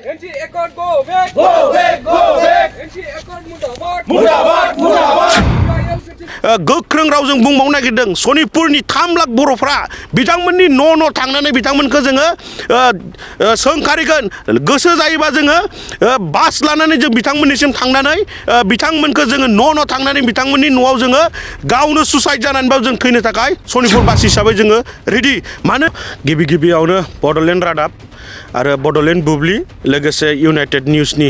NC Accord go back. Go back, go back. NC Accord mudabad. Mudabad, mudabad. गोख्रों रावजों बुंबावनो नागिरदों सनितपुरनि 3 लाख बर'फ्रा बिथांमोननि न' थांनानै बिथांमोनखौ जोङो सोंखारिगोन गोसो जायोबा जोङो बास लानानै जों बिथांमोननिसिम थांनानै बिथांमोनखौ जोङो न' थांनानै बिथांमोननि न'आव जोङो गावनो सुसाइड जानानैबाबो जों थैनो थाखाय सनितपुर बासि हिसाबै जोङो रेडि मानो गिबियावनो बड'लेण्ड रादाब आरो बड'लेण्ड बुब्लि लोगोसे इउनाइटेड निउसनि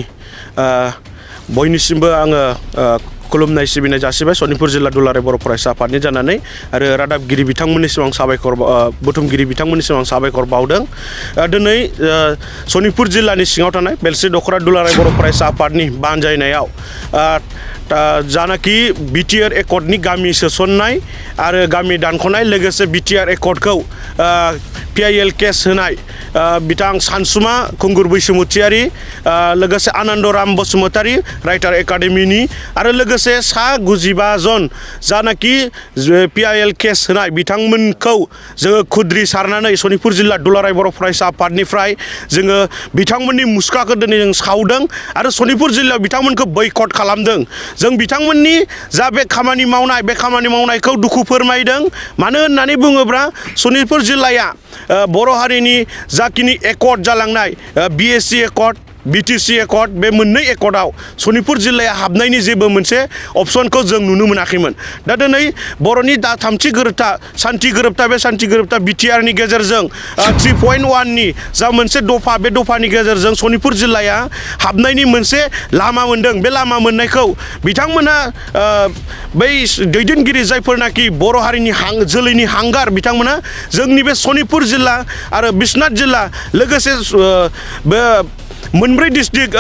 बयनिसिमबो आङो खुलुमनाय सिबिनाय जासिबाय सनितपुर जिल्ला दुलाराय बर' फरायसा आफादनि जानानै आरो रादाबगिरि बिथांमोननिसिम आं साबायखर बुथुमगिरि बिथांमोननिसिम आं साबायखर बावदों दिनै सनितपुर जिल्लानि सिङाव थानाय बेलस्रि दख'रा दुलाराय बर' फरायसा आफादनि बानजायनायाव जानाखि बिटिआर एकर्डनि गामि सोसननाय आरो गामि दानख'नाय लोगोसे बिटिआर एकर्डखौ PIL केस होनाय बिथां सानसुमा खुंगुर बैसोमुथियारि लोगोसे आनन्दराम बसुमतारी राइटार एकाडेमिनि आरो लोगोसे सा 95 जन जानाखि PIL केस होनाय बिथांमोनखौ जोङो खुद्रि सारनानै सनितपुर जिल्ला दुलाराय बर' फरायसा आफादनिफ्राय जोङो बिथांमोननि मुसुखाखौ दिनै जों सावदों आरो सनितपुर जिल्लायाव बिथांमोनखौ बैकट खालामदों जों बिथांमोननि जा बे खामानि मावनायखौ दुखु फोरमायदों मानो होननानै बुङोब्ला सनितपुर जिल्लाया बर' हारिनि जाखिनि एकर्ड जालांनाय BSc एकर्ड BTC एकर्ड बे मोननै एकर्डआव सनितपुर जिल्लाया हाबनायनि जेबो मोनसे अपसनखौ जों नुनो मोनाखैमोन दा दिनै बर'नि दा थामथि गोरोबथा सान्थि गोरोबथा बे सान्थि गोरोबथा बिटिआरनि गेजेरजों 3.1 नि जा मोनसे दफा बे दफानि गेजेरजों सनितपुर जिल्लाया हाबनायनि मोनसे लामा मोनदों बे लामा मोननायखौ बिथांमोना बै दैदेनगिरि जायफोरनाखि बर' हारिनि जोलैनि हांगार बिथांमोना जोंनि बे सनितपुर जिल्ला आरो बिश्वनाथ जिल्ला लोगोसे बे मोनब्रै डिस्ट्रिक्ट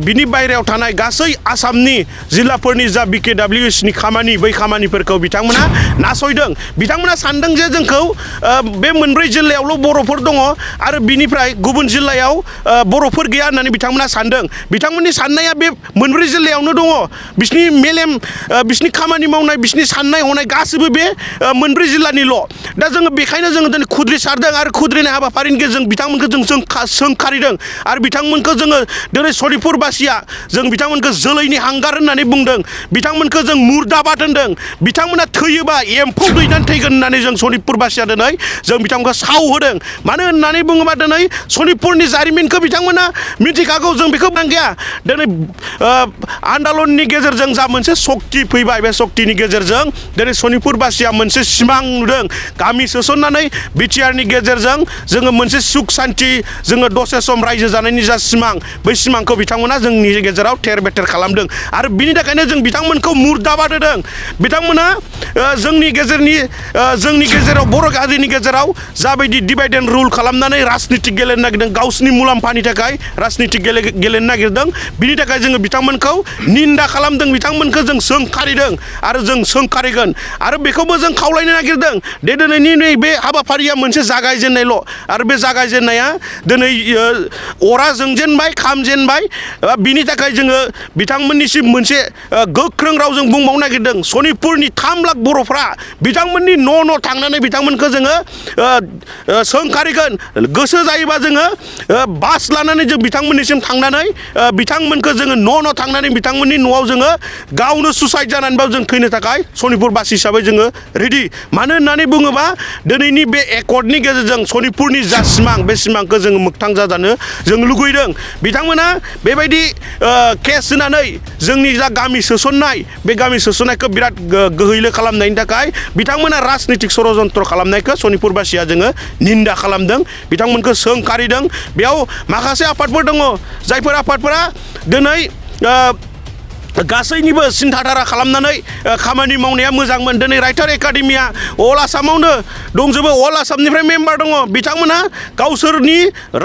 बिनि बायरायाव थानाय गासै आसामनि जिल्लाफोरनि जा BKWSनि खामानि बै खामानिफोरखौ बिथांमोना नासयदों बिथांमोना सानदों जे जोंखौ बे मोनब्रै जिल्लायावल' बर'फोर दङ आरो बिनिफ्राय गुबुन जिल्लायाव बर'फोर गैया होननानै बिथांमोना सानदों बिथांमोननि साननाया बे मोनब्रै जिल्लायावनो दङ बिसिनि मेलेम बिसिनि खामानि मावनाय बिसिनि साननाय हनाय गासैबो बे मोनब्रै जिल्लानिल' दा जोङो बेखायनो जोङो दिनै खुद्रि सारदों आरो खुद्रिनाय हाबाफारिनि गेजेरजों बिथांमोनखौ जों सोंखारिदों आरो बिथांमोनखौ जोङो दिनै सनितपुर बासिया जों बिथांमोनखौ जोलैनि हांगार होननानै बुंदों बिथांमोनखौ जों मुर्दाबाद होनदों बिथांमोना थैयोबा एम्फौ दैनानै थैगोन होननानै जों सनितपुर बासिया दिनै जों बिथांमोनखौ सावहोदों मानो होननानै बुङोबा दिनै सनितपुरनि जारिमिनखौ बिथांमोना मिथिखागौ जों बेखौ नांगैया दिनै आन्दलननि गेजेरजों जा मोनसे सक्ति फैबाय बे सक्तिनि गेजेरजों दिनै सनितपुर बासिया मोनसे सिमां नुदों गामि सोसननानै बिटिआरनि गेजेरजों जोङो मोनसे सुख सान्ति जोङो दसे सम रायजो जानायनि जा सिमां बै सिमांखौ बिथांमोना जोंनि गेजेराव थेर बेथेर खालामदों आरो बिनि थाखायनो जों बिथांमोनखौ मुर्दाबाद होदों बिथांमोना जोंनि गेजेराव बर' हारिनि गेजेराव जाबायदि डिभाइड एन्ड रुल खालामनानै राजनिति गेलेनो नागिरदों गावसिनि मुलाम्फानि थाखाय राजनिति गेलेनो नागिरदों बिनि थाखाय जोङो बिथांमोनखौ निन्दा खालामदों बिथांमोनखौ जों सोंखारिदों आरो जों सोंखारिगोन आरो बेखौबो जों खावलायनो नागिरदों दे दिनैनि नैबे हाबाफारिया मोनसे जागायजेननायल' आरो बे जागायजेननाया दिनै अरा जोंजेनबाय खामजेनबाय बिनि थाखाय जोङो बिथांमोननिसिम मोनसे गोख्रों रावजों बुंबावनो नागिरदों सनितपुरनि 3 लाख बर'फ्रा बिथांमोननि न' थांनानै बिथांमोनखौ जोङो सोंखारिगोन गोसो जायोबा जोङो बास लानानै जों बिथांमोननिसिम थांनानै बिथांमोनखौ जोङो न' थांनानै बिथांमोननि न'आव जोङो गावनो सुसाइड जानानैबाबो जों थैनो थाखाय सनितपुर बासि हिसाबै जोङो रेडि मानो होननानै बुङोबा दिनैनि बे एकर्डनि गेजेरजों सनितपुरनि जा सिमां बे सिमांखौ जोङो मोगथां जाजानो जों लुगैदों बिथांमोना बेबायदि केस होनानै जोंनि जा गामि सोसननाय बे गामि सोसननायखौ बिराद गोहैलो खालामनायनि थाखाय बिथांमोना राजनितिक षड़यन्त्र खालामनायखौ सनितपुर बासिया जोङो निन्दा खालामदों बिथांमोनखौ सोंखारिदों बेयाव माखासे आफादफोर दङ जायफोर आफादफोरा दिनै गासैनिबो सिन्थाधारा खालामनानै खामानि मावनाया मोजांमोन दिनै राइटार एकाडेमिया अल आसामावनो दंजोबो अल आसामनिफ्राय मेम्बार दङ बिथांमोना गावसोरनि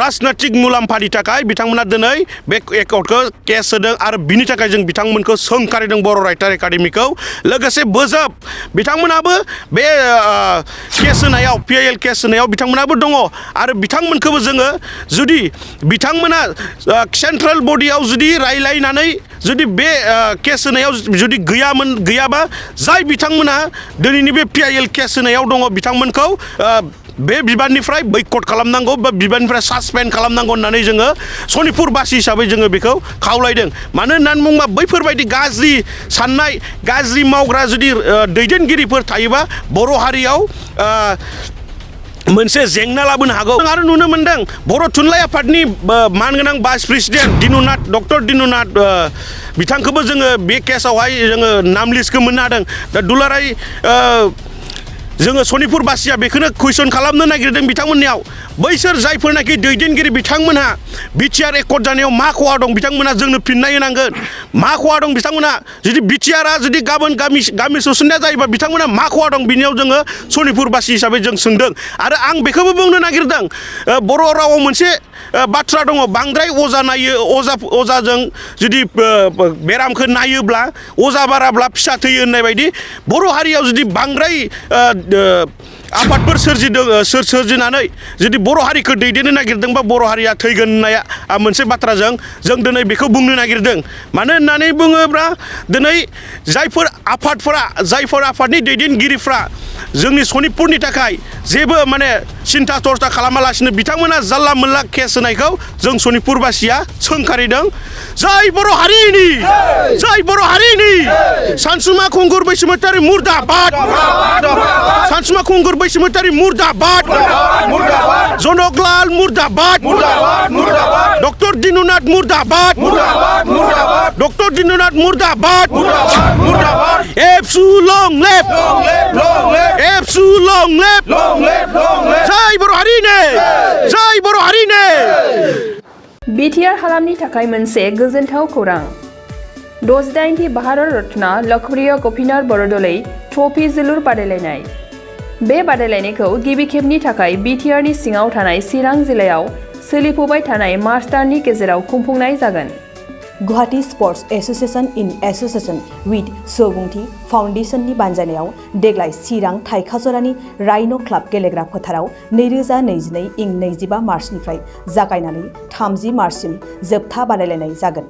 राजनैतिक मुलाम्फानि थाखाय बिथांमोना दिनै बे एकर्डखौ केस होदों आरो बिनि थाखाय जों बिथांमोनखौ सोंखारिदों बर' राइटार एकाडेमिखौ लोगोसे बोजोब बिथांमोनाबो बे केस होनायाव PIL केस होनायाव बिथांमोनाबो दङ आरो बिथांमोनखौबो जोङो जुदि बिथांमोना सेन्ट्रेल बडियाव जुदि रायलायनानै जुदि बे केस होनायाव जुदि गैयाबा जाय बिथांमोना दिनैनि बे PIL केस होनायाव दङ बिथांमोनखौ बे बिबाननिफ्राय बैकट खालामनांगौ बा बिबाननिफ्राय सासपेन्ड खालामनांगौ होननानै जोङो सनितपुरबासि हिसाबै जोङो बेखौ खावलायदों मानो होननानै बुङोबा बैफोरबायदि गाज्रि साननाय गाज्रि मावग्रा जुदि दैदेनगिरिफोर थायोबा बर' हारियाव मोनसे जेंना लाबोनो हागौ आरो नुनो मोनदों बर' थुनलाइ आफादनि मानगोनां भाइस प्रेसिडेन्ट डक्टर दिनुनाथ बिथांखौबो जोङो बे केसावहाय जोङो नाम लिस्टखौ मोननो हादों दा दुलाराय जोङो सनितपुरबासिया बेखौनो कुइसन खालामनो नागिरदों बिथांमोननियाव बैसोर जायफोरनाखि दैदेनगिरि बिथांमोनहा बिटिआर एकर्ड जानायाव मा खहा दं बिथांमोनहा जोंनो फिननाय होनांगोन मा खहा दं बिथांमोनहा जुदि बिटिआरआ जुदि गाबोन गामि सोसननाया जायोबा बिथांमोनहा मा खहा दं बिनियाव जोङो सनितपुरबासि हिसाबै जों सोंदों आरो आं बेखौबो बुंनो नागिरदों बर' रावाव मोनसे बाथ्रा दङ बांद्राय अजा नायो अजाजों जुदि बेरामखौ नायोब्ला अजा बाराब्ला फिसा थैयो होननाय बायदि बर' हारियाव जुदि बांद्राय आफादफोर सोरजिनानै जुदि बर' हारिखौ दैदेननो नागिरदोंबा बर' हारिया थैगोन होननाया मोनसे बाथ्राजों जों दिनै बेखौ बुंनो नागिरदों मानो होननानै बुङोब्ला दिनै जायफोर आफादनि दैदेनगिरिफ्रा जोंनि सनितपुरनि थाखाय जेबो माने सिन्था चर्चा खालामालासिनो बिथांमोना जानला मोनला केस होनायखौ जों सनितपुरबासिया सोंखारिदों जाय बर' हारिनि सानसुमा खुंगुर बैसोमुतियारि मुर्दाबाद सानसुमा खुंगुर बैसोमुतियारि मुर्दाबाद जनकलाल मुर्दाबाद डक्टर दिनुनाथ मुर्दाबाद डक्टर दिनुनाथ मुर्दाबाद एबसु लं लेफ्ट एबसु लं लेफ्ट जय बर' हारिनो बिटिआर हालामनि थाखाय मोनसे गोजोनथाव खौरां 68थि भारत रत्न लोकप्रिय गपिनाथ बरदलै ट्रफी जोलुर बादायलायनाय बे बादायलायनायखौ गिबि खेबनि थाखाय बिटिआरनि सिङाव थानाय चिरां जिल्लायाव सोलिफुबाय थानाय मार्च दाननि गेजेराव खुंफुंनाय जागोन Guwahati sports association in association with सुबुंथि फाउन्डेशननि बानजायनायाव देग्लाय चिरां थाइखाजरानि राइन' क्लाब गेलेग्रा फोथाराव 2022 इं 25 मार्चनिफ्राय जागायनानै 30 मार्चसिम जोबथा बादायलायनाय जागोन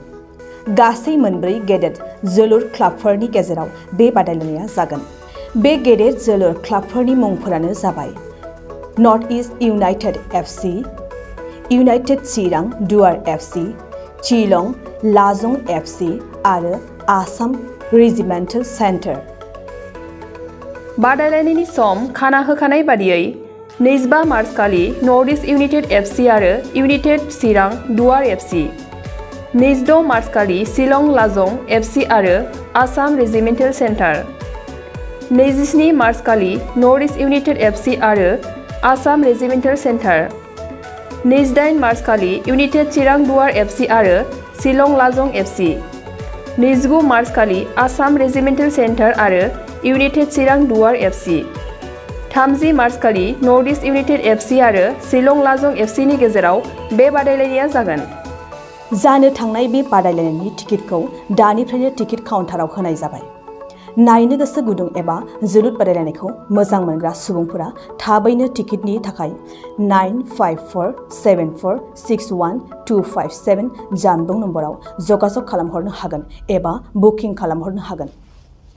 गासै मोनब्रै गेदेर जोलुर क्लाबफोरनि गेजेराव बे बादायलायनाया जागोन बे गेदेर जोलुर क्लाबफोरनि मुंफोरानो जाबाय North East United FC United Chirang Duar FC चिलं लाजं FC आरो आसाम रेजिमेन्टेल सेन्टार बादायलायनायनि सम खाना होखानाय बादियै 25 मार्च खालि नर्थ इस्ट इउनाइटेड एफसि आरो United Chirang Duar FC 26 March खालि शिलं लाजं एफसि आरो आसाम रेजिमेन्टेल सेन्टार 27 मार्च खालि नर्थ इस्ट इउनाइटेड एफसि आरो आसाम रेजिमेन्टेल सेन्टार 28 मार्च खालि इउनाइटेड चिरां दुवार एफसि आरो शिलं लाजं एफसि 29 मार्च खालि आसाम रेजिमेन्टेल सेन्टार आरो United Chirang Duar FC 30 March खालि नर्थ इस्ट इउनाइटेड एफसि आरो शिलं लाजं एफसिनि गेजेराव बे बादायलायनाया जागोन जानो थांनाय बे बादायलायनायनि टिकेटखौ दानिफ्रायनो टिकेट काउन्टाराव होनाय जाबाय नायनो गोसो गुदुं एबा जोलुर बादायलायनायखौ मोजां मोनग्रा सुबुंफोरा थाबैनो टिकेटनि थाखाय 9547461257 जानबुं नम्बराव जगाजग खालामहरनो हागोन एबा बुकिं खालामहरनो हागोन।